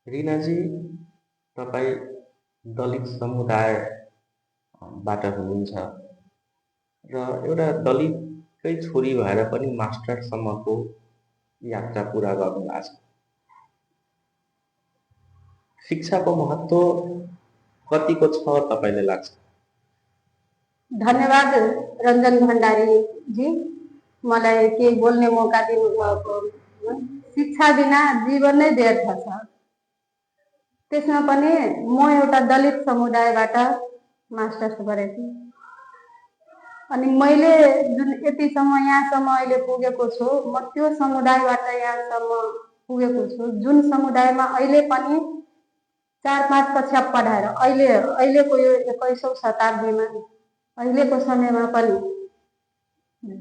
रिनाजी, तपाईँ दलित समुदायबाट हुनुहुन्छ र एउटा दलितकै छोरी भएर पनि मास्टर्ससम्मको यात्रा पुरा गर्नुभएको छ। शिक्षाको महत्त्व कतिको छ तपाईँलाई लाग्छ? धन्यवाद रञ्जन भण्डारी जी, मलाई केही बोल्ने मौका दिनुभएको। शिक्षा बिना जीवन नै व्यर्थ छ। त्यसमा पनि म एउटा दलित समुदायबाट मास्टर्स गरेको अनि मैले जुन यतिसम्म यहाँसम्म अहिले पुगेको छु, म त्यो समुदायबाट यहाँसम्म पुगेको छु जुन समुदायमा अहिले पनि 4-5 कक्षा पढाएर अहिलेको यो 21औं शताब्दीमा अहिलेको समयमा पनि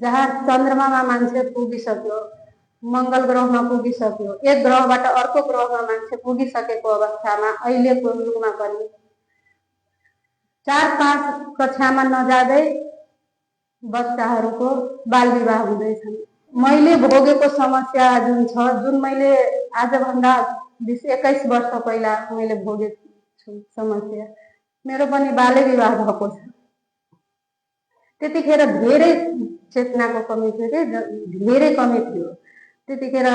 जहाँ चन्द्रमामा मान्छे पुगिसक्यो, मंगल ग्रहमा पुगिसक्यो, एक ग्रहबाट अर्को ग्रहमा मान्छे पुगिसकेको अवस्थामा अहिलेको युगमा पनि 4-5 कक्षामा नजाँदै बच्चाहरूको बाल विवाह हुँदैछन्। मैले भोगेको समस्या जुन छ, जुन मैले आजभन्दा 20-21 वर्ष पहिला मैले भोगेको छु समस्या, मेरो पनि बाल्य विवाह भएको छ। त्यतिखेर धेरै चेतनाको कमी थियो के, धेरै कमी थियो। त्यतिखेर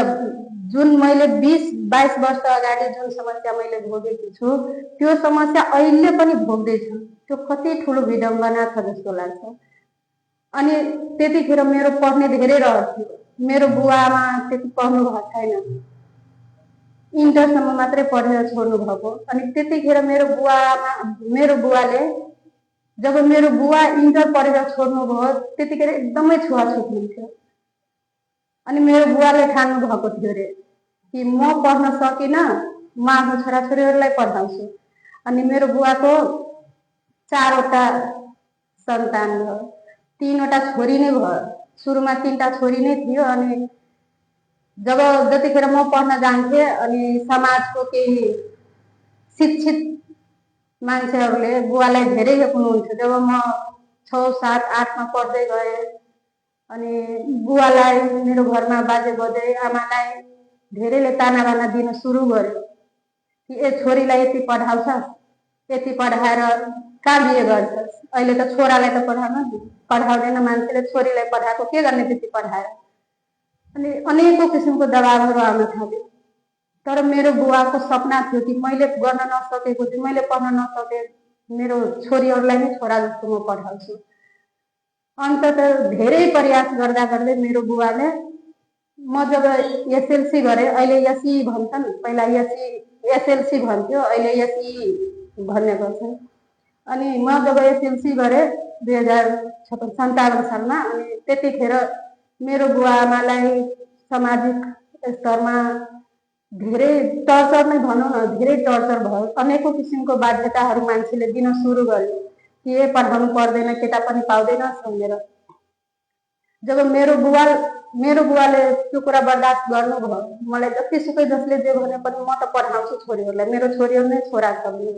जुन मैले 20-22 वर्ष अगाडि जुन समस्या मैले भोगेको छु, त्यो समस्या अहिले पनि भोग्दैछु। त्यो कति ठुलो विडम्बना छ जस्तो लाग्छ। अनि त्यतिखेर मेरो पढ्ने धेरै रहर थियो। मेरो बुवामा त्यति पढ्नु भएको छैन, इन्टरसम्म मात्रै पढेर छोड्नु भएको। अनि त्यतिखेर मेरो बुवाले जब मेरो बुवा इन्टर पढेर छोड्नु भयो, त्यतिखेर एकदमै छुवाछुत हुन्थ्यो। अनि मेरो बुवाले ठान्नु भएको थियो रे कि म पढ्न सकिनँ, म आफ्नो छोराछोरीहरूलाई पढाउँछु। अनि मेरो बुवाको 4वटा सन्तान भयो, 3वटा छोरी नै भयो। सुरुमा 3टा छोरी नै थियो। अनि जतिखेर म पढ्न जान्थेँ अनि समाजको केही शिक्षित मान्छेहरूले बुवालाई धेरै हेप्नुहुन्थ्यो। जब म 6, 7, 8मा पढ्दै गएँ अनि बुवालाई मेरो घरमा बाजे बजे आमालाई धेरैले तानाबाना दिन सुरु गर्यो कि ए छोरीलाई यति पढाउँछ, यति पढाएर कहाँ बिहे गर्छस्, अहिले त छोरालाई त पढाउँदैन मान्छेले, छोरीलाई पढाएको के गर्ने त्यति पढाएर। अनि अनेकौं किसिमको दबाबहरू आउन थाल्यो। तर मेरो बुवाको सपना थियो कि मैले गर्न नसकेको चाहिँ, मैले पढ्न नसके मेरो छोरीहरूलाई नै छोरा जस्तो म पढाउँछु। अन्ततः धेरै प्रयास गर्दा गर्दै मेरो बुवाले, म जब एसएलसी गरेँ, अहिले एसई भन्छन्, पहिला एसएलसी भन्थ्यो, अहिले एसई भन्ने गर्छन्। अनि म जब एसएलसी गरेँ 2057 सालमा, अनि त्यतिखेर मेरो बुवा आमालाई सामाजिक स्तरमा धेरै टर्चर नै भनौँ न, धेरै टर्चर भयो। अनेकौं किसिमको बाध्यताहरू मान्छेले दिन सुरु गर्यो कि ए पढाउनु पर्दैन, केटा पनि पाउँदैन भनेर। जब मेरो बुवाले त्यो कुरा बर्दास्त गर्नुभयो, मलाई जतिसुकै जसले जे भने पनि म त पढाउँछु छोरीहरूलाई, मेरो छोरीहरू नै छोरा छ भनेर।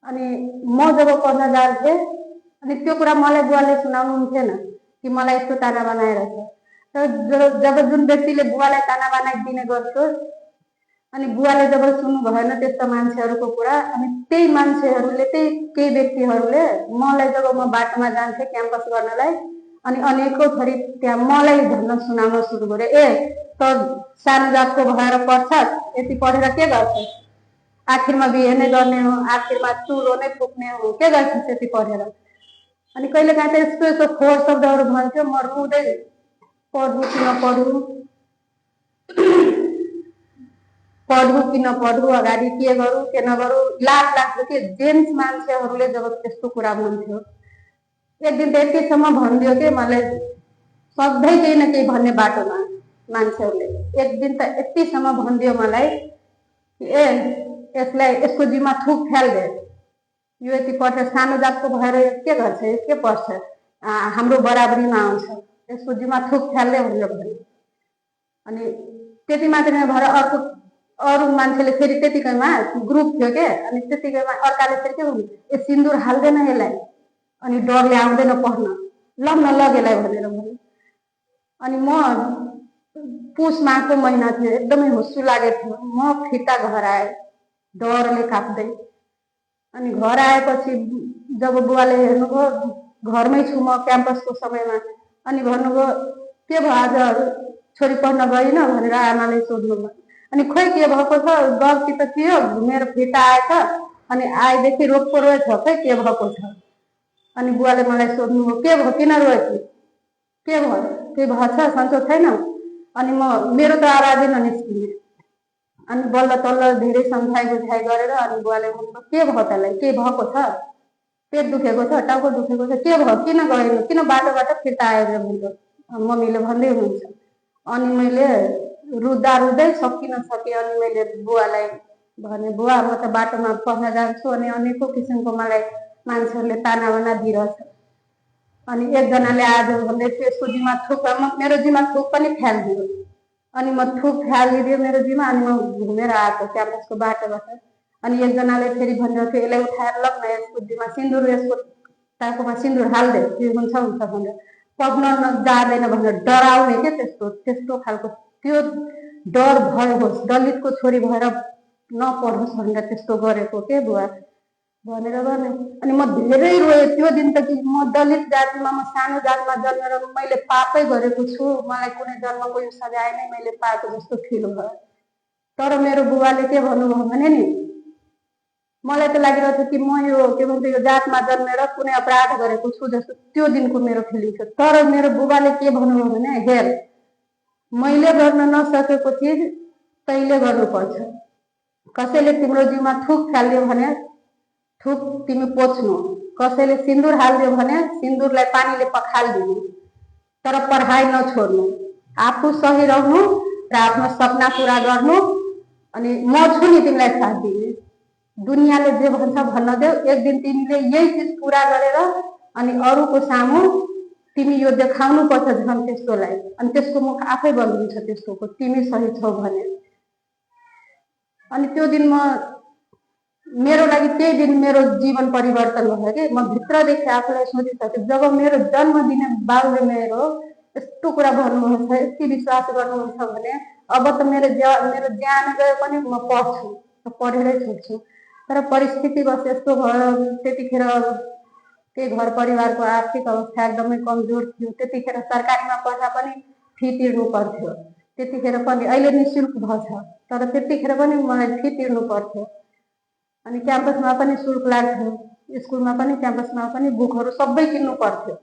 अनि म जब पढ्न जान्थेँ अनि त्यो कुरा मलाई बुवाले सुनाउनु हुन्थेन कि मलाई यस्तो ताना बनाएर छ। तर जब जुन व्यक्तिले बुवालाई ताना बनाइ दिने गर्थ्यो अनि बुवाले जब सुन्नु भएन त्यस्ता मान्छेहरूको कुरा, अनि त्यही मान्छेहरूले, त्यही केही व्यक्तिहरूले मलाई, जब म बाटोमा जान्थेँ क्याम्पस गर्नलाई, अनि अनेकौं थरी त्यहाँ मलाई भन्न सुनाउन सुरु गरे, ए त सानो जातको भएर पढ्छस्, यति पढेर के गर्छस्, आखिरमा बिहे नै गर्ने हो, आखिरमा चुलो नै फुक्ने हो, के गर्छस् यति पढेर। अनि कहिलेकाहीँ त यस्तो फोहोर शब्दहरू भन्थ्यो। म रुँदै पढ्नु कि नपढ्नु, पढ्नु कि नपढ्नु, अगाडि के गरौँ के नगरौँ, लाज लाग्थ्यो कि जेन्ट्स मान्छेहरूले जब त्यस्तो कुरा भन्थ्यो। एक दिन त यतिसम्म भनिदियो कि मलाई सधैँ केही न केही भन्ने बाटोमा मान्छेहरूले एक दिन त यतिसम्म भनिदियो मलाई कि ए यसको जिम्मा थुक फ्याल्दे, यो यति पढ्छ, सानो जातको भएर के गर्छ, के पढ्छ, हाम्रो बराबरीमा आउँछ, यसको जिम्मा थुक फ्याल्दे भनेर भन्यो। अनि त्यति मात्रै नभएर अरू मान्छेले फेरि त्यतिकैमा ग्रुप थियो के, अनि त्यतिकैमा अर्काले फेरि के भन्यो, ए सिन्दुर हाल्दैन यसलाई, अनि डरले आउँदैन पढ्न, ल न लग यसलाई भनेर भन्यो। अनि म पुस माघको महिना थियो, एकदमै हुस्सु लागेको थियो। म फिर्ता घर आएँ डरले काप्दै। अनि घर आएपछि जब बुवाले हेर्नुभयो, घरमै छु म क्याम्पसको समयमा, अनि भन्नुभयो के भयो आज छोरी पढ्न गइन भनेर आमाले सोध्नुभयो। अनि खोइ के भएको छ, गल्ती त थियो, मेरो फिर्ता आएछ, अनि आएदेखि रोगको रोए छ, खै के भएको छ। अनि बुवाले मलाई सोध्नुभयो के भयो, किन रोएछु, के भयो, के भएछ, सन्चो छैन। अनि मेरो त आवाजै ननिस्किने। अनि बल्ल तल्ल धेरै सम्झाइ बुझाइ गरेर अनि बुवाले भन्नुभयो के भयो तँलाई, के भएको छ, पेट दुखेको छ, टाउको दुखेको छ, के भयो, किन गएन, किन बाटोबाट फिर्ता आयो भन्यो मम्मीले भन्दै हुनुहुन्छ। अनि मैले रुँदा रुँदै सकिन सके। अनि मैले बुवालाई भने बुवा म त बाटोमा पढ्न जान्छु अनि अनेकौँ किसिमको मलाई मान्छेहरूले ताना बाना दिइरहेछ। अनि एकजनाले आज भन्दै थियो यसको जिम्मा थुक, मेरो जिम्मा थुक पनि फ्यालिदियो। अनि म थुक फ्यालिदियो मेरो जिम्मा। अनि म घुमेर आएको क्याम्पसको बाटोबाट। अनि एकजनाले फेरि भनिरहेको थियो यसलाई उठाएर लग न यसको जिम्मा सिन्दुर, यसको टाउकोमा सिन्दुर हालिदे, त्यो हुन्छ भनेर, पढ्न जाँदैन भनेर डराउने के त्यस्तो खालको त्यो डर भय होस्, दलितको छोरी भएर नपढोस् भनेर त्यस्तो गरेको के बुवा भनेर भने। अनि म धेरै रोएँ त्यो दिन त कि म दलित जातिमा, म सानो जातमा जन्मेर मैले पापै गरेको छु, मलाई कुनै जन्मको यो सजाय नै मैले पाएको जस्तो फिल भयो। तर मेरो बुबाले के भन्नुभयो भने नि, मलाई त लागिरहेको थियो कि म यो के भन्छ यो जातमा जन्मेर कुनै अपराध गरेको छु जस्तो त्यो दिनको मेरो फिलिङ थियो। तर मेरो बुबाले के भन्नुभयो भने हेर, मैले गर्न नसकेको चिज तैँले गर्नुपर्छ। कसैले तिम्रो जिउमा थुक फालिदियो भने थुक तिमी पोछ्नु, कसैले सिन्दुर हालिदियो भने सिन्दुरलाई पानीले पखालिदिनु, तर पढाइ नछोड्नु, आफू सही रहनु र आफ्नो सपना पुरा गर्नु। अनि म छु नि तिमीलाई साथ दिने, दुनियाँले जे भन्छ भन्न देऊ, एक दिन तिमीले यही चिज पुरा गरेर अनि अरूको सामु तिमी यो देखाउनु पर्छ झन् त्यस्तोलाई। अनि त्यसको मुख आफै बन्द हुन्छ त्यस्तोको, तिमी सही छौ भने। अनि त्यो दिन मेरो लागि त्यही दिन मेरो जीवन परिवर्तन भयो कि म भित्रदेखि आफूलाई सोचिसकेँ जब मेरो जन्म दिने बाउले मेरो यस्तो कुरा भन्नुहुन्छ, यति विश्वास गर्नुहुन्छ भने अब त मेरो ज्यान गए पनि म पढ्छु, पढेरै छोड्छु। तर परिस्थितिवश यस्तो भयो, त्यतिखेर त्यही घर परिवारको आर्थिक अवस्था एकदमै कमजोर थियो। त्यतिखेर सरकारीमा पढ्दा पनि फी तिर्नु पर्थ्यो, त्यतिखेर पनि, अहिले निःशुल्क भएछ तर त्यतिखेर पनि मलाई फी तिर्नु पर्थ्यो। अनि क्याम्पसमा पनि शुल्क लाग्थ्यो, स्कुलमा पनि क्याम्पसमा पनि बुकहरू सबै किन्नु पर्थ्यो।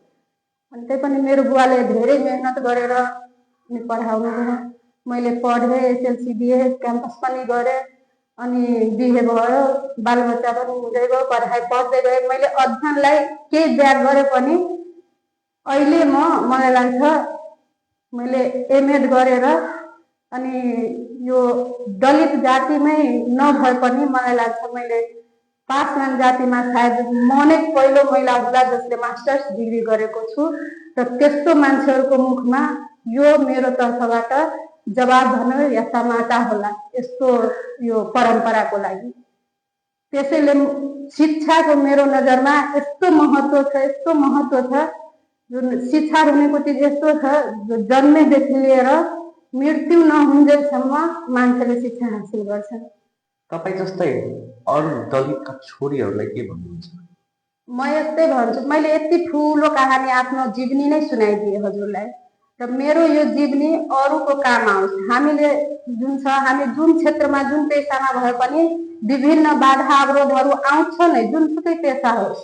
अनि त्यही पनि मेरो बुवाले धेरै मेहनत गरेर अनि पढाउनु भयो। मैले पढेँ, एसएलसी दिएँ, क्याम्पस पनि गरेँ, अनि बिहे भयो, बालबच्चा पनि हुँदै गयो, पढाइ पढ्दै गएँ। मैले अध्ययनलाई केही ब्याग गरेँ पनि अहिले मलाई लाग्छ मैले एमएड गरेर अनि यो दलित जातिमै नभए पनि मलाई लाग्छ मैले पासवान जातिमा सायद म नै पहिलो महिला होला जसले मास्टर्स डिग्री गरेको छु। र त्यस्तो मान्छेहरूको मुखमा यो मेरो तर्फबाट जवाब भनौँ या समाता होला यस्तो यो परम्पराको लागि। त्यसैले शिक्षाको मेरो नजरमा यस्तो महत्त्व छ, यस्तो महत्त्व छ। जुन शिक्षा भनेको चिज यस्तो छ जो जन्मेदेखि लिएर मृत्यु नहुन्जेलसम्म मान्छेले शिक्षा हासिल गर्छन्। तपाईँ जस्तै अरू दलितका छोरीहरूलाई के भन्नुहुन्छ? म यस्तै भन्छु, मैले यति ठुलो कहानी आफ्नो जीवनी नै सुनाइदिएँ हजुरलाई, र मेरो यो जीवनी अरूको काम आओस्। हामीले जुन छ, हामी जुन क्षेत्रमा जुन पेसामा भए पनि विभिन्न बाधा अवरोधहरू आउँछ नै, जुनसुकै पेसा होस्,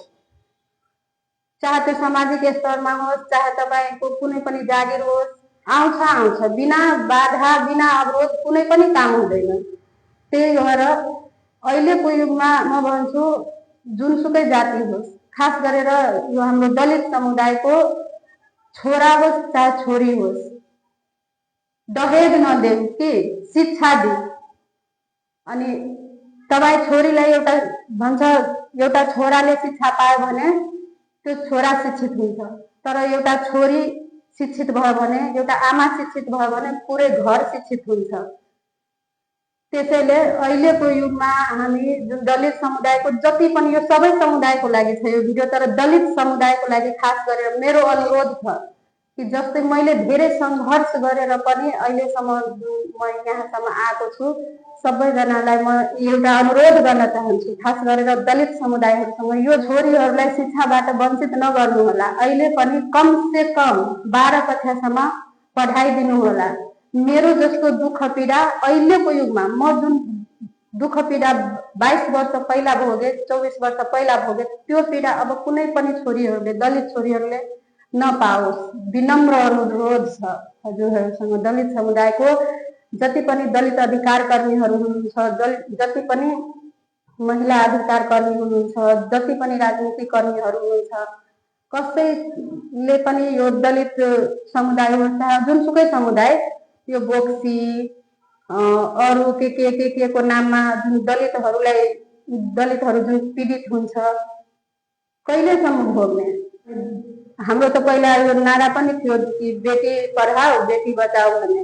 चाहे त्यो सामाजिक स्तरमा होस्, चाहे तपाईँको कुनै पनि जागिर होस्, आउँछ। बिना बाधा बिना अवरोध कुनै पनि काम हुँदैन। त्यही भएर अहिलेको युगमा म भन्छु जुनसुकै जाति होस्, खास गरेर यो हाम्रो दलित समुदायको छोरा होस् चाहे छोरी होस्, दहेज नदेऊ कि शिक्षा दिऊ। अनि तपाईँ छोरीलाई एउटा छोराले शिक्षा पायो भने त्यो छोरा शिक्षित हुन्छ, तर एउटा छोरी शिक्षित भयो भने, एउटा आमा शिक्षित भयो भने पुरै घर शिक्षित हुन्छ। त्यसैले अहिलेको युगमा हामी जुन दलित समुदायको जति पनि, यो सबै समुदायको लागि छ यो भिडियो, तर दलित समुदायको लागि खास गरेर मेरो अनुरोध छ कि जस्तै मैले धेरै सङ्घर्ष गरेर पनि अहिलेसम्म म यहाँसम्म आएको छु, सबैजनालाई म एउटा अनुरोध गर्न चाहन्छु, खास गरेर दलित समुदायहरूसँग, यो छोरीहरूलाई शिक्षाबाट वञ्चित नगर्नुहोला। अहिले पनि कम से कम 12 कक्षासम्म पढाइदिनु होला। मेरो जस्तो दुःख पीडा अहिलेको युगमा, म जुन दुःख पीडा 22 वर्ष पहिला भोगे, 24 वर्ष पहिला भोगे, त्यो पीडा अब कुनै पनि छोरीहरूले, दलित छोरीहरूले नपाओस्। विनम्र अनुरोध छ हजुरहरूसँग, दलित समुदायको जति पनि दलित अधिकार कर्मीहरू हुनुहुन्छ, जति पनि महिला अधिकार कर्मी हुनुहुन्छ, जति पनि राजनीतिक कर्मीहरू हुनुहुन्छ, कसैले पनि यो दलित समुदाय होस् चाहे जुनसुकै समुदाय, यो बोक्सी अरू के को नाममा जुन दलितहरू जुन पीडित हुन्छ, कहिलेसम्म भोग्ने? हाम्रो त पहिला यो नारा पनि थियो कि बेटी पढाओ बेटी बचाओ भन्ने।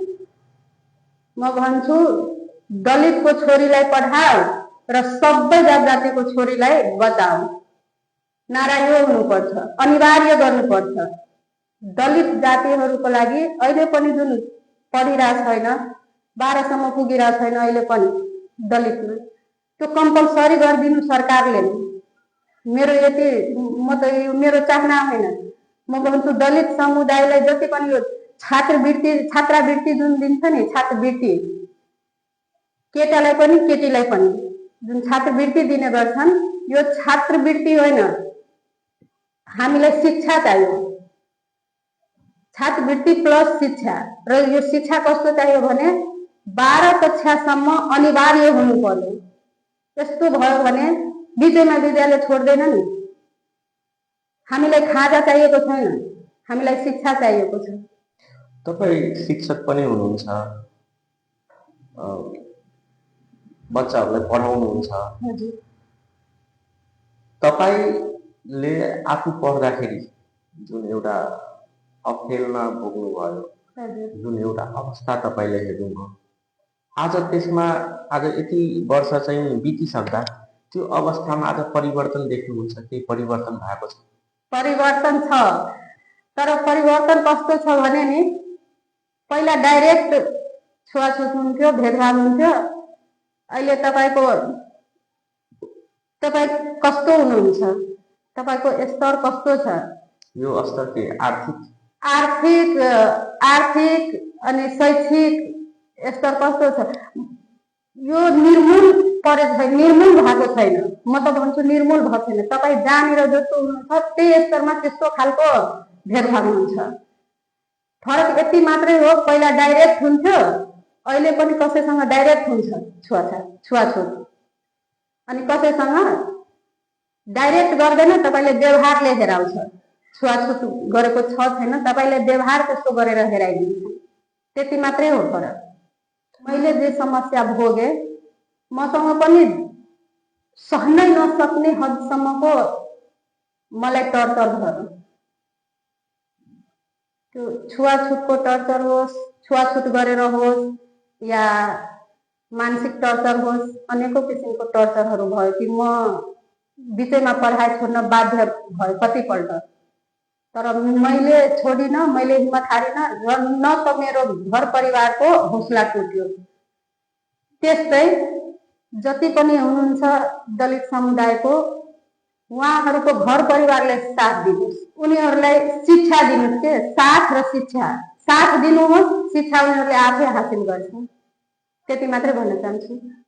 म भन्छु दलितको छोरीलाई पढाओ र सबै जातिको छोरीलाई बचाओ। नारा यो हुनुपर्छ, अनिवार्य गर्नुपर्छ। दलित जातिहरूको लागि अहिले पनि जुन पढिरहेको छैन, 12 सम्म पुगिरहेको छैन अहिले पनि दलितमा, त्यो कम्पलसरी गरिदिनु सरकारले। मेरो यति, म त यो मेरो चाहना होइन, म भन्छु दलित समुदायलाई जति पनि यो छात्रवृत्ति जुन दिन्छ नि, छात्रवृत्ति केटालाई पनि केटीलाई पनि जुन छात्रवृत्ति दिने गर्छन्, यो छात्रवृत्ति होइन, हामीलाई शिक्षा चाहियो। छात्रवृत्ति प्लस शिक्षा, र यो शिक्षा कस्तो चाहियो भने 12 कक्षासम्म अनिवार्य हुनु पर्यो। यस्तो भयो भने बिचैमा विद्यालय छोड्दैन नि। हामीलाई खाजा चाहिएको छैन, हामीलाई शिक्षा चाहिएको छ। तपाईँ शिक्षक पनि हुनुहुन्छ, बच्चाहरूलाई पढाउनुहुन्छ। तपाईँले आफू पढ्दाखेरि जुन एउटा अप्ठेलमा भोग्नु भयो, जुन एउटा अवस्था तपाईँले हेर्नुभयो, आज त्यसमा आज यति वर्ष चाहिँ बितिसक्दा त्यो अवस्थामा आज परिवर्तन देख्नुहुन्छ? केही परिवर्तन भएको छ? परिवर्तन छ, तर परिवर्तन कस्तो छ भने नि, पहिला डाइरेक्ट छुवाछुत हुन्थ्यो, भेदभाव हुन्थ्यो। अहिले तपाईँ कस्तो हुनुहुन्छ, तपाईँको स्तर कस्तो छ? यो स्तर के आर्थिक अनि शैक्षिक स्तर कस्तो छ, यो निर्मूल भएको छैन। म त भन्छु निर्मूल भएको छैन। तपाईँ जहाँनिर जस्तो हुनुहुन्छ त्यही स्तरमा त्यस्तो खालको भेदभाव हुन्छ। फरक यति मात्रै हो, पहिला डाइरेक्ट हुन्थ्यो, अहिले पनि कसैसँग डाइरेक्ट हुन्छ छुवाछुत, अनि कसैसँग डाइरेक्ट गर्दैन, तपाईँले व्यवहारले हेराउँछ। छुवाछुत गरेको छ छैन, तपाईँले व्यवहार कस्तो गरेर हेराइदिन्छ, त्यति मात्रै हो फरक। मैले जे समस्या भोगे, मसँग पनि सहनै नसक्ने हदसम्मको मलाई टर्चर भयो। त्यो छुवाछुतको टर्चर होस्, छुवाछुत गरेर होस्, या मानसिक टर्चर होस्, अनेकौं किसिमको टर्चरहरू भयो कि म बिचैमा पढाइ छोड्न बाध्य भयो कतिपल्ट। तर मैले छोडिनँ, मैले हिम्मत हारिनँ, र न त मेरो घर परिवारको हौसला टुट्यो। त्यस्तै जति पनि हुनुहुन्छ दलित समुदायको, उहाँहरूको घर परिवारले साथ दिनुहोस्, उनीहरूलाई शिक्षा दिनुहोस्। के साथ र शिक्षा, साथ दिनुहोस्, शिक्षा उनीहरूले आफै हासिल गर्छन्। त्यति मात्रै भन्न चाहन्छु।